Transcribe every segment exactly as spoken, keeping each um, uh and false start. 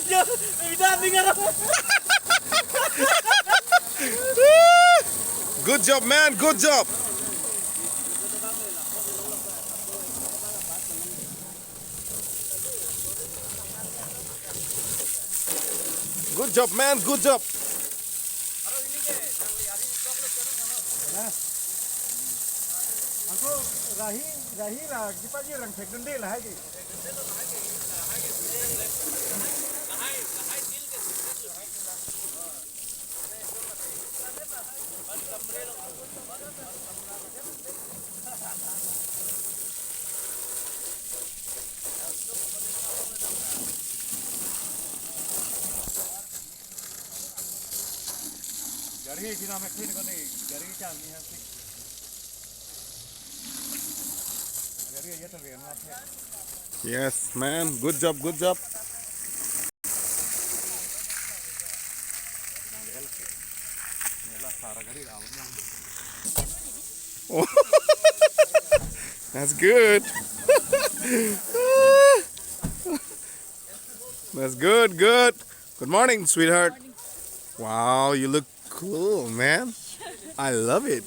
Yo, bida ningar. Good job, man. Good job. Good job, man. Good job. Ako rahi, rahi la, kipaji rang thek dunde lahai ke. Gari kina me khin koni, gari chang ni hasi. Gari ye to re na the. Yes, man. Good job, good job. That's good. That's good, good. Good morning, sweetheart. Wow, you look cool, man. I love it.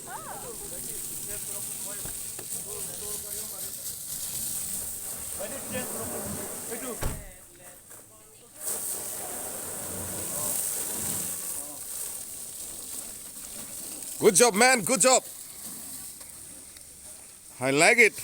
Good job, man. Good job. I like it.